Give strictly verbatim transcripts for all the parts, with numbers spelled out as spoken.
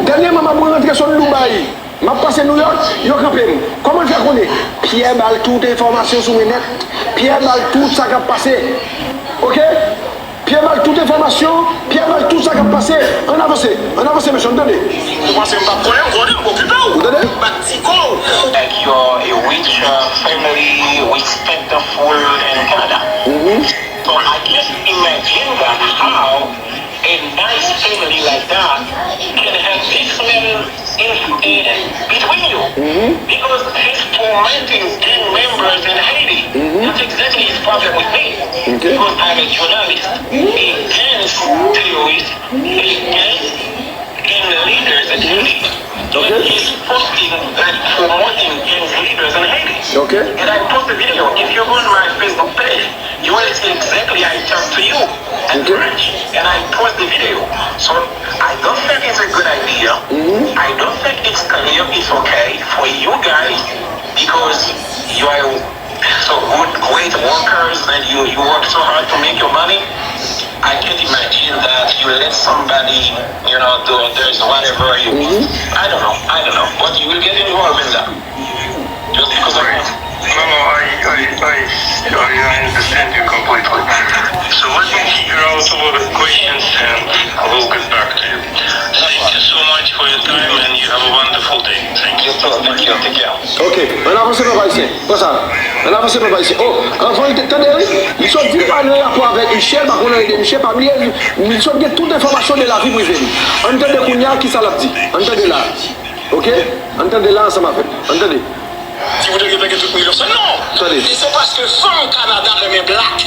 Dènyèman, m ap rantre sot Dubai. M ap pase New York, yo kanpe m. Kòman l fè konnen? Pyè ba l tout enfòmasyon sou mwen nèt. Pyè ba l tout sa k ap pase. Oke? Pyè ba l tout enfòmasyon, Pyè ba l tout sa k ap pase. Ann avanse, ann avanse, mesye, ann tande. Ou panse m p ap konnen? M konnen, m okipe w. Ou tande? M pa t di kò w. Like you're a rich uh, family, respectful in Canada. So I just imagine that how a nice family like that can have this man in, in between you. Because he's tormenting gang members in Haiti. That's exactly his problem with me. Because I'm a journalist against terrorists, against gang leaders in Haiti. And he's posting, like, promoting gang leaders in Haiti. And I post a video. If you go on my Facebook page, you will see exactly I talk to you at church and I post the video. So I don't think it's a good idea. I don't think it's clear, it's okay for you guys because you are so good, great workers, and you, you work so hard to make your money. I can't imagine that you let somebody, you know, do others whatever you want. I don't know, I don't know, but you will get involved in that. Just because of that. No, no, I, I, I, I, I understand you completely. So let me figure out all the questions and I will get back to you. Thank you so much for your time and you have a wonderful day. Thank you. You too. Thank you. Take care. Ok, ann avanse pèp ayisyen. Pran sa. Ann avanse pèp ayisyen. Oh, anvan l te tande wi. Li sot di l pa nan rapò avèk Michel, pa konn anyen de Michel, pa bliye li, li sot gen tout enfòmasyon de lavi prive li. Ann tande kounye a kisa l ap di. Ann tande la. Ok? Ann tande la ansanm avè m. Ann tande. Si ou te gen pèke tout milyon sa, non! Tande. E se paske fanm Kanada renmen blak.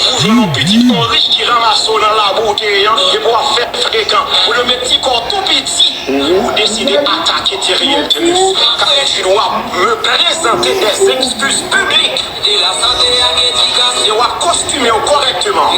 Ou jwenn yon pitit yon rich ki ranmase w nan labou ou te ye an, epi w ap fè frekan. Ou dwe met ti kò w tou piti. Ou deside atake Theriel Thelus, k ap di w ap me prezante des excuses publiques. E w ap kostime w kòrèkteman.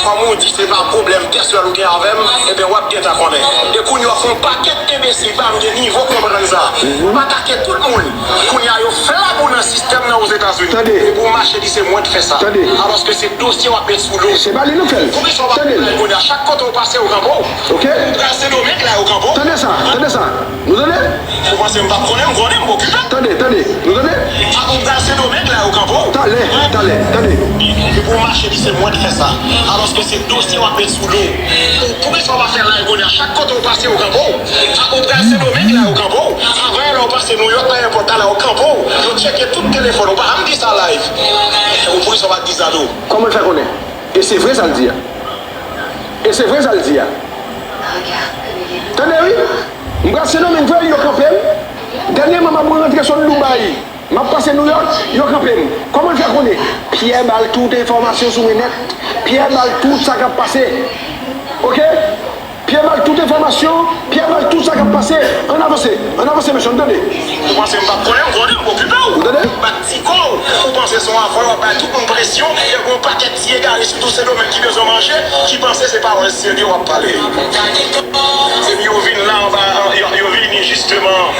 Kòm ou di se pa pwoblèm pèsonèl ou gen avè m, ebyen w ap gentan konnen. E kounye a w ap fè yon pakèt enbesil ba m gen nivo konprann sa. W ap atake tout moun. Kounye a yo flab ou nan sistèm nan Ozetazini. Epi w mache di se mwen k fè sa. Alòske se dosye w ap met sou do. Se pa li nou fè l. Poukisa w pa fè l? Kounye a chak kote w pase yo kanpe w. Ok. Ou pral Sendomeng la yo kanpe w. Tande sa, tande sa. Nou tande? Ou panse m p ap konnen? M konnen, m okipe. Tande, tande. Nou tande? Ou pral Sendomeng la yo kanpe w. Talè, talè, tande. Epi w mache di se mwen k fè sa. Alòske se dosye w ap met sou do w. Poukisa w pa fè live kounye a? Chak kote w pase yo kanpe w. Ou pral Sendomeng la yo kanpe w. Avan yè la w pase Nouyòk nan èpòt la yo kanpe w. Yo tcheke tout telefòn ou. Pa janm di sa live. Ou poukisa w pa t di sa tou? Kòman l fè konnen? E se vre sa l di a. E se vre sa l di a. Tande wi. M pral Sendomeng vre, yo kanpe m. Dènyèman m ap rantre sot Dubai. M ap pase Nouyòk, yo kanpe m. Kòman l fè konnen? Pyè ba l tout enfòmasyon sou mwen nèt. Pyè ba l tout sa k ap pase. Oke? Pyè ba l tout enfòmasyon, Pyè ba l tout sa k ap pase. Ann avanse, ann avanse mesye, ann tande. Ou panse m p ap konnen? M konnen, m okipe w. Ou tande? M pa t di kò w. Ou panse se yon afè w ap bay tout moun presyon, e gen yon pakèt ti egare sitou Sendomeng ki bezwen manje, ki panse se pawòl serye w ap pale. Epi yo vin la anba, yo, yo vini jisteman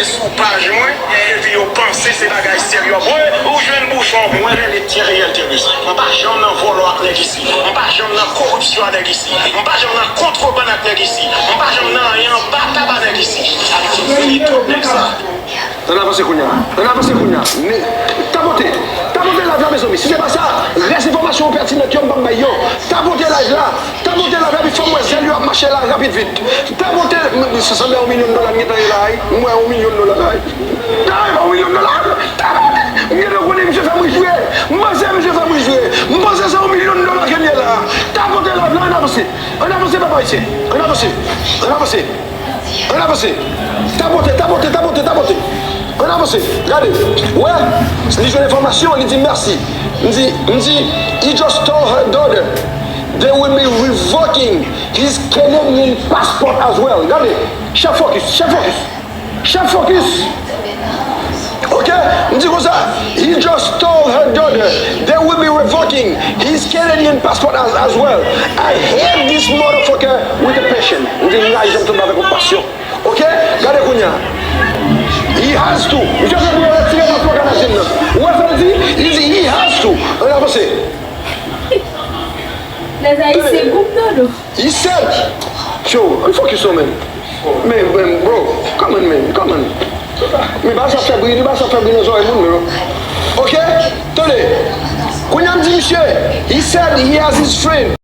sou paj mwen, epi yo panse se bagay serye w ap, ou jwenn bouchon, mwen rele Theriel Thelus. M pa janm nan vòlò ak nèg isi. M pa janm nan koripsyon ak nèg isi. M pa janm nan kontrebann ak nèg isi. M pa janm nan anyen anba tab a nèg isi. Sa vle di m fini twòp nèg sa. Ann avanse kounye a. Ann avanse kounye a. Men, tapote. Tapote live la, mezanmi. Si se pa sa, rès enfòmasyon yo pètinan yo, m p ap bay yo. Tapote live la. Tapote live la, epi fè m wè zèl yo ap mache la rapid vit. Tapote, m, m, sa sanble yon milyon dola m gentan ye la, wi. M wè yon milyon dola la, wi. Tapote yon milyon dola. Tapote. M gentan konnen misye fè m ri jwe. M panse misye fè m ri jwe. M panse se yon milyon dola ke m ye la. Tapote live la, ann avanse. Ann avanse, pèp ayisyen. Ann avanse. Ann avanse. Ann avanse. Tapote, tapote, tapote, tapote. Ann avanse. Gade. Wè. Li jwenn enfòmasyon, li di mèsi. M di, m di, he just told her daughter they will be revoking his Canadian passport as well. Gade. Chèf focus, chèf focus. Chèf focus. Ok? M di konsa, he just told her daughter they will be revoking his Canadian passport as, as well. I hate this motherfucker with a passion. M di, m rayi jan m tonbe avèk yon pasyon. Ok? Gade kounye a. He has to. Misye fè pou yo retire paspò kanadyen nan. Ou wè sa l di? Li di, he has to. Ann avanse. Les Haïtiens, groupe Dodo. He said, yo, ann focus non, man. Men, men, bro, come on, man, come on. Men pa sa fè bri, pa sa fè bri nan zòrèy moun, bro. Ok? Tande. Kounye a m di misye, he said he has his friend.